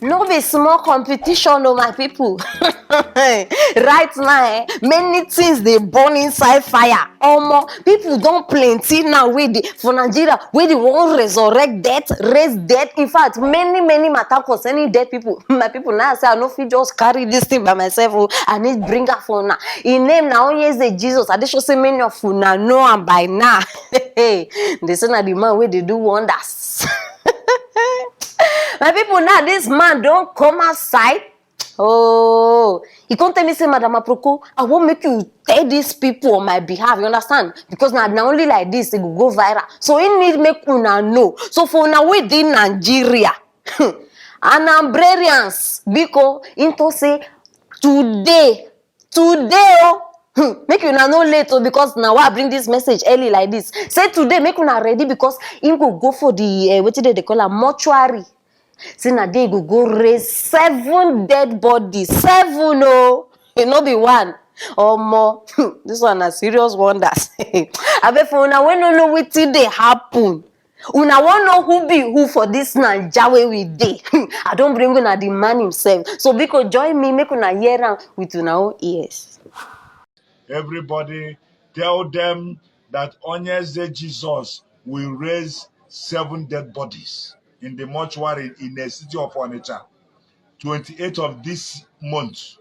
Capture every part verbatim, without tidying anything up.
No be small competition o, my people. Right now, eh, many things dey burn inside fire. Omo, people don plenty now wey dey for Nigeria wey dey wan resurrect death, raise death. In fact, many many matter concerning dead people. My people, now I say I no fit just carry this thing by myself o. I need bring am for una. Im name na Onyeze Jesus. I dey sure say many of una know am by now. They say na the man wey dey do wonders. My people, now this man don come outside. Oh, he come tell me say, "Madam Aproko, I wan make you tell these people on my behalf, you understand? Because na na only like this e go go viral. So he need make una know." So for una wey dey Nigeria, Anambrarians, biko, im talk say today, today o, hmm, make una no late o, because na why I bring this message early like this. Say today, make una ready, because im go go for the, eh, wetin dem dey call am, mortuary. Say na there e go go raise seven dead bodies, seven o, e no be one. Omo, this one na serious wonders. Abeg, for una wey no know wetin dey happen, una wan know who be who for this Naija wey we dey. I don bring una the man himself. So biko, join me, make una hear am with una own ears. Everybody, tell them that Onyeze Jesus will raise seven dead bodies in the mortuary in the city of Onitsha. Twenty-eighth of this month,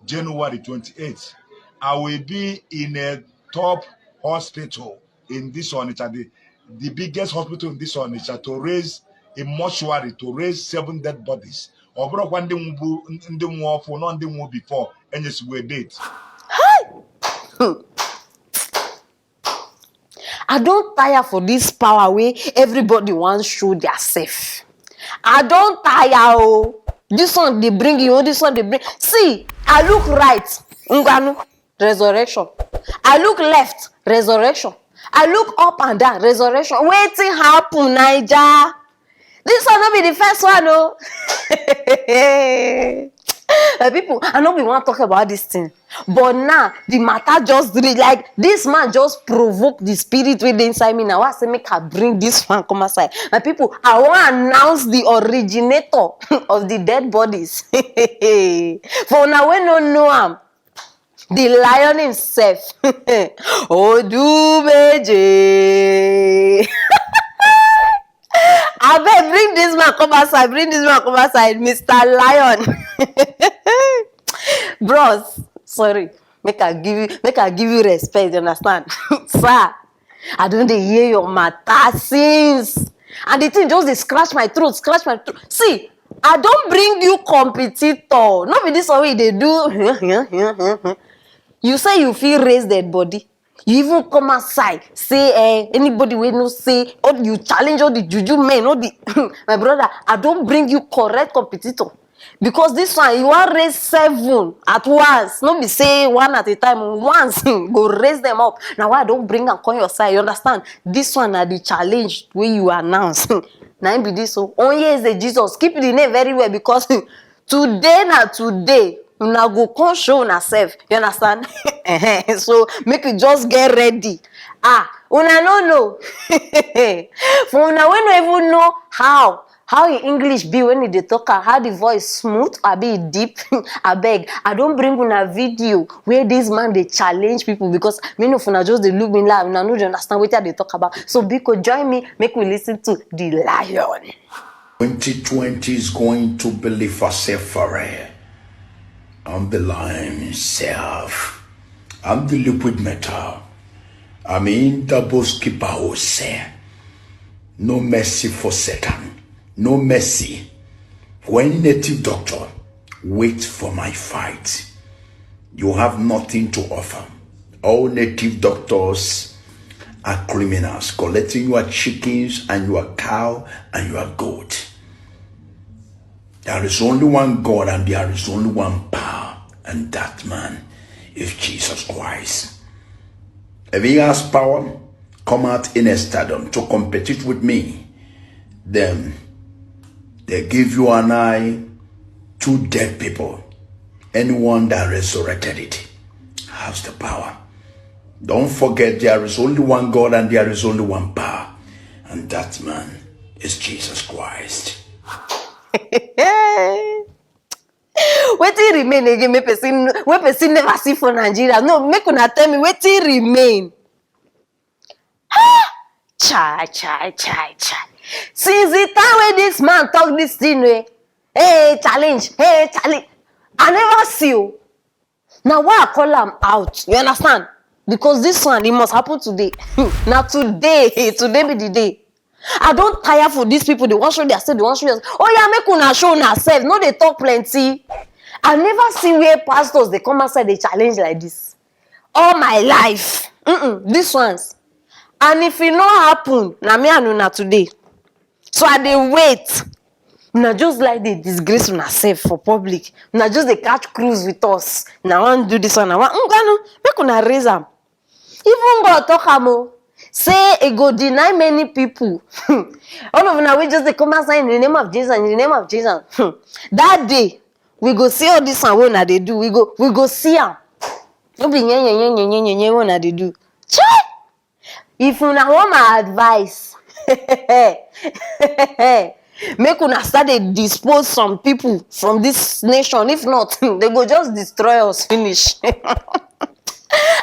January twenty-eighth, I will be in a top hospital in this Onitsha, the, the biggest hospital in this Onitsha, to raise a mortuary, to raise seven dead bodies. Ọ bụrụkwa ndị nwụbu, ndị nwụọ ọfụ, nọ ndị nwụọ before, enyesiwe date. I don tire for this power wey everybody wan show their self. I don tire o. This one dey bring you, this one dey bring. See, I look right, ngwanu, resurrection. I look left, resurrection. I look up and down, resurrection. Wetin happen, Naija? This one no be the first one o. My people, I no be wan talk about this thing, but now the matter just really, like, this man just provoke the spirit wey dey inside me. Na why I say make I bring this one come outside. My people, I wan announce the originator of the dead bodies. For una wey no know am, the lion himself, Odumeje. Abeg, bring this man come outside, bring this man come outside, Mister Lion. Bros, sorry, make I give you, make I give you respect, you understand? Sir, I don dey hear your matter since, and the thing just dey scratch my throat, scratch my throat. See, I don bring you competitor. No be this one wey you dey do. You say you fit raise dead body. You even come outside say, eh, anybody wey no say, oh, you challenge all the juju men, all the my brother, I don bring you correct competitor. Because this one, you wan raise seven at once. No be say one at a time. Once go raise them up. Na why I don bring am come your side. You understand? This one na the challenge wey you announce. Na im be this o. Onyeze Jesus. Keep the name very well, because today na today. Una go come show una self. You understand? So make you just get ready. Ah, una no know. For una wey no even know how how im English be when e dey talk am, how the voice smooth, abi e deep. Abeg, I don bring una video where this man dey challenge people, because many of una just dey look me like una no dey understand wetin I dey talk about. So biko, join me, make we listen to the lion. Twenty twenty is going to be Lifasefare. I'm the lion himself. I'm the liquid metal. I'm in the boss keeper Jose. No mercy for Satan. No mercy for any native doctor. Wait for my fight. You have nothing to offer. All native doctors are criminals, collecting your chickens and your cow and your goat. There is only one God and there is only one power, and that man is Jesus Christ. If he has power, come out in a stadium to compete with me. Then they give you and I two dead people. Anyone that resurrected it has the power. Don't forget, there is only one God and there is only one power, and that man is Jesus Christ. remain again, make person, wey person never see for Nigeria? No, make una tell me wetin remain. Chai, chai, chai, chai. Since the time wey this man talk this thing, eh, hey, challenge, hey, challenge, I never see you. Now why I call am out? You understand? Because this one, it must happen today. Now today, today be the day. I don't tire for these people. They want show their self, they want show their, oh yeah, make una show una self. No, they talk plenty. I never see where pastors they come outside, they challenge like this. All my life. Mm-mm, this ones. And if it not happen, na me and una today. So I dey wait. Una just like dey disgrace una self for public. Una just dey catch cruise with us. Una wan do this one, una wan ngwanu, make una raise am. Even God talk am o. Say e go deny many people. All of una wey just dey come outside in the name of Jesus, in the name of Jesus. That day, we go see all this one wey una dey do. We go, we go see am. No be nye, nye, nye, nye, nye, nye, nye wey una dey do. Chai! If una want my advice, make una start dey dispose some people from this nation. If not, they go just destroy us finish.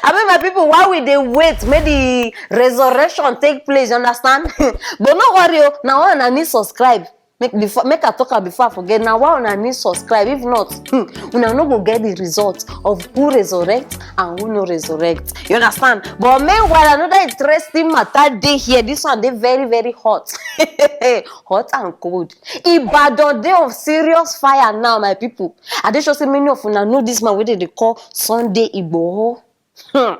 I mean, my people, why we dey wait make the resurrection take place, you understand? But no worry o, na why una need subscribe. Make before, make I talk am before I forget. Na why una need subscribe? If not, hmm, una no go get the result of who resurrect and who no resurrect. You understand? But meanwhile, another interesting matter dey here. This one dey very, very hot. Hot and cold. Ibadan dey on serious fire now, my people. I dey sure say many of una know this man wey dem dey call Sunday Igboho. Hmm.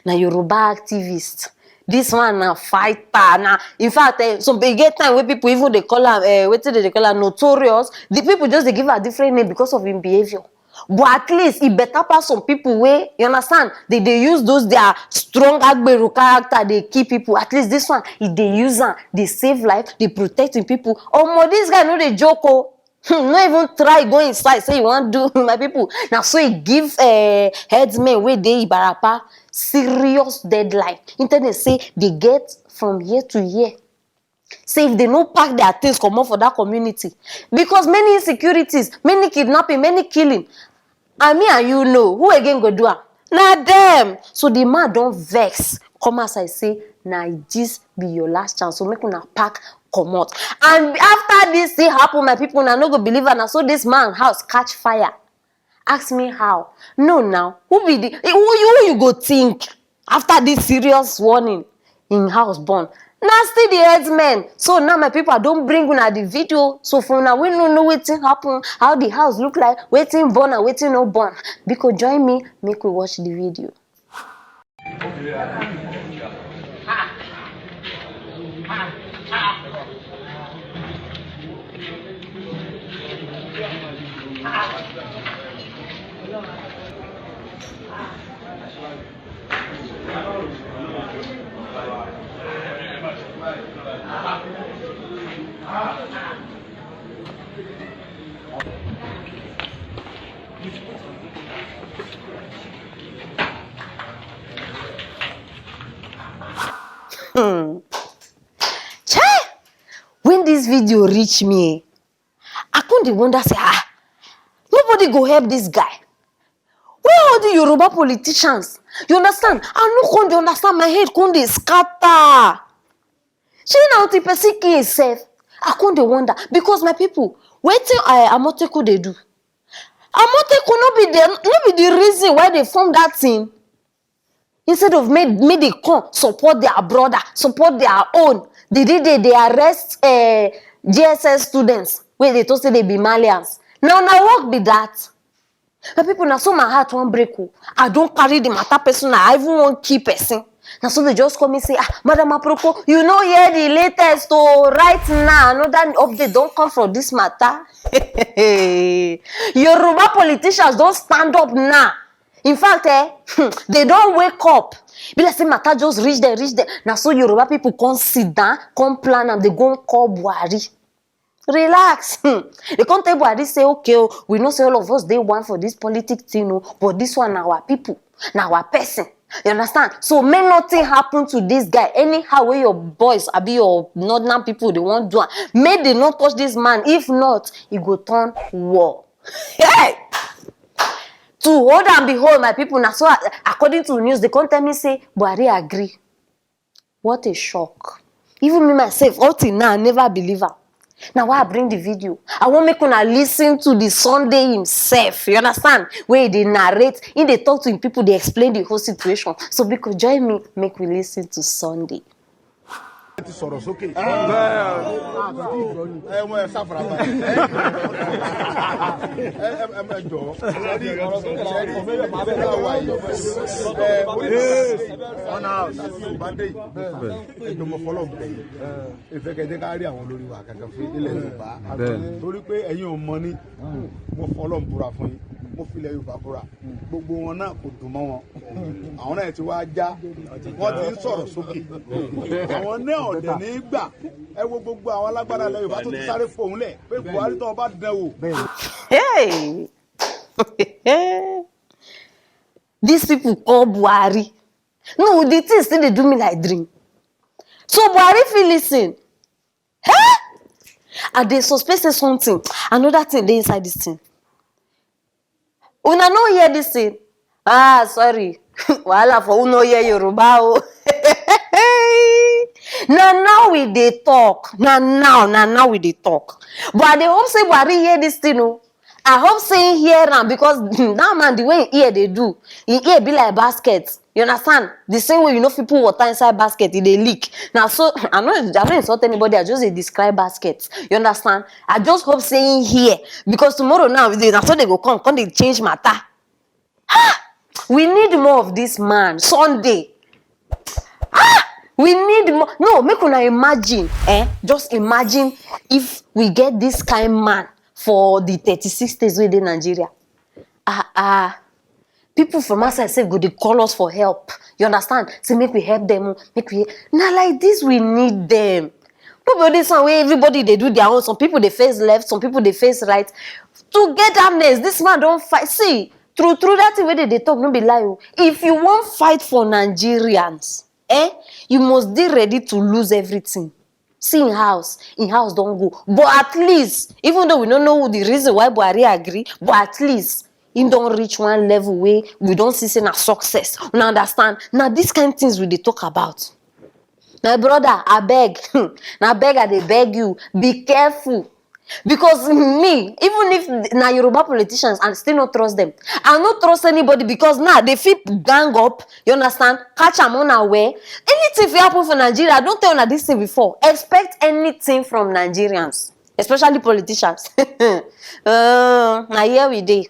Na Yoruba activist. This one na fighter. Na, in fact, eh, some, e get time wey people even dey call am, eh, wetin dem dey call am, notorious. The people just dey give am different name because of im behaviour. But at least e better pass some people wey, you understand, they dey use those their strong agbero character dey kill people. At least this one, e dey use am dey save life, dey protect im people. Omo, this guy no dey joke o. Hmm, no even try go inside say you wan do, my people. Na so e give, eh, headsmen wey dey Ibarapa serious deadline. Im tell dem say they get from year to year. Say if they no pack their things comot for that community, because many insecurities, many kidnapping, many killing, and me and you know who again go do am? Na dem. So the man don vex, come outside say, na this be your last chance, so make una pack comot. And after this thing happen, my people, una no go believe am, na so this man house catch fire. Ask me how. No, now, who be the, who you, who you go think after this serious warning? Im house burn. Na still the headsmen. So now, my people, I don bring una the video. So for una wey no know wetin happen, how the house look like, wetin burn and wetin no burn, biko join me, make we watch the video. Hmm. Chai! When this video reach me, eh, I come dey wonder say, ah, nobody go help this guy. Where all the Yoruba politicians? You understand? I no come dey understand. My head come dey scatter. Shey na until person kill himself? I come dey wonder because, my people, wetin, eh, Amotekun dey do? Amotekun no be the, no be the reason why they form that thing. Instead of make, make they come support their brother, support their own, the day they, they arrest, eh, J S S students wey they talk say they be Malians. Na una work be that. My people, na so my heart wan break o. I don carry the matter personal. I even wan kill person. Na so they just call me say, ah, Madam Aproko, you no hear the latest o. Right now, another update don come from this matter. Yoruba politicians don stand up now. In fact, eh, they don wake up. Be like say matter just reach there, reach there. Na so Yoruba people come sit down, come plan am, they go call Buhari. Relax. Hmm. They come tell Buhari say, okay o, we know say all of us dey one for this politic thing o, but this one na our people, na our person. You understand? So make nothing happen to this guy. Anyhow wey your boys, abi your northern people, they wan do am, make they no touch this man. If not, e go turn war. Hey! To hold and behold, my people, na so, according to news, they come tell me say Buhari agree. What a shock. Even me myself, up till now, I never believe am. Na why I bring the video. I wan make una listen to the Sunday himself. You understand? Where they narrate, in they talk to him people, they explain the whole situation. So because join me, make we listen to Sunday. Ti sọ̀rọ̀ sókè. Ẹ wọ́n ẹ sáfara bá. Ẹ ẹ ẹ jọ. Ọ̀nà Yorùbá dé. Ẹ jọ mọ fọlọ́ bẹ̀ yìí. Ìfẹ́ kẹjẹ ká rí àwọn olórí wa kankan fún ilẹ̀ Yorùbá. Torí pé ẹ̀yin ò mọ ní. Mo fọlọ́ búra fún yín. Mo filẹ̀ Yorùbá búra. Gbogbo wọn náà kò dùn mọ́ wọn. Àwọn náà ti wá já. Wọ́n ti ń sọ̀rọ̀ sókè. Àwọn náà ọ̀dẹ̀ ní í gbà. Ẹ wo gbogbo àwọn alágbára ilẹ̀ Yorùbá tó ti sáré fòun lẹ̀ pé Buhari tó bá dán wò. Hey! These people call Buhari. No, the thing still dey do me like dream. So Buhari fit listen. Hey! I dey suspect say something, another thing dey inside this thing. Una no hear this thing? Ah, sorry. Wahala for who no hear Yoruba o. Na now we dey talk. Na now, na now we dey talk. But I dey hope say Buhari hear this thing o. I hope say he hear am because that man, the way he ear dey do, he ear be like basket. You understand? The same way you know people water inside basket, e dey leak. Now, so I no, I no insult anybody. I just dey describe basket. You understand? I just hope say he hear because tomorrow now, they, na so they go come, come dey change matter. Ah, we need more of this man Sunday. Ah, we need more. No, make una imagine. Eh, just imagine if we get this kind man for the thirty-six states wey dey Nigeria. Ah ah, people from outside sef go dey call us for help. You understand? Say make we help them o, make we. Na like this we need them. No be only this one wey everybody dey do their own. Some people dey face left, some people dey face right. Togetherness, this man don fight. See, true true, that thing wey they dey talk no be lie o. If you wan fight for Nigerians, eh, you must dey ready to lose everything. See him house, him house don go. But at least, even though we no know the reason why Buhari agree, but at least him don reach one level wey we don see say na success. Una understand? Na this kind things we dey talk about. My brother, abeg, na beg I dey beg you, be careful. Because me, even if na Yoruba politicians, I still no trust them. I no trust anybody because now they fit gang up, you understand, catch am unaware. Anything fit happen for Nigeria. I don tell una this thing before. Expect anything from Nigerians, especially politicians. Uh, na here we dey.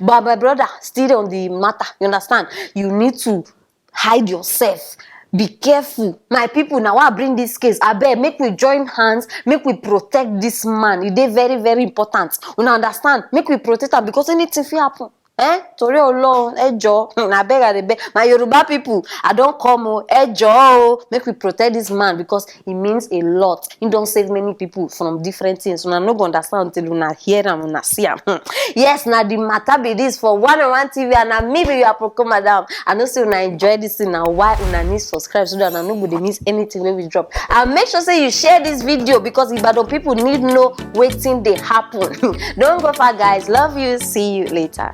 But my brother, still on the matter, you understand? You need to hide yourself. Be careful. My people, now I bring this case. Abeg, make we join hands, make we protect this man. E dey very, very important. Una understand? Make we protect am because anything fit happen. Eh? Torí Ọlọ́run, ẹ jọ̀ọ́. Hmm, I beg, I dey beg. My Yoruba people, I don come o. Ẹ jọ̀ọ́ o. Make we protect this man because it means a lot. He don save many people from different things. Una no go understand until una hear am, una see am. Hmm. Yes, na the matter be this for one oh one T V, and na me be your Aproko madam. I know say una enjoy this thing, na why una need subscribe so that una no go dey miss anything wey we drop. And make sure say you share this video because Ibadan people need know wetin dey happen. Don't go far, guys. Love you. See you later.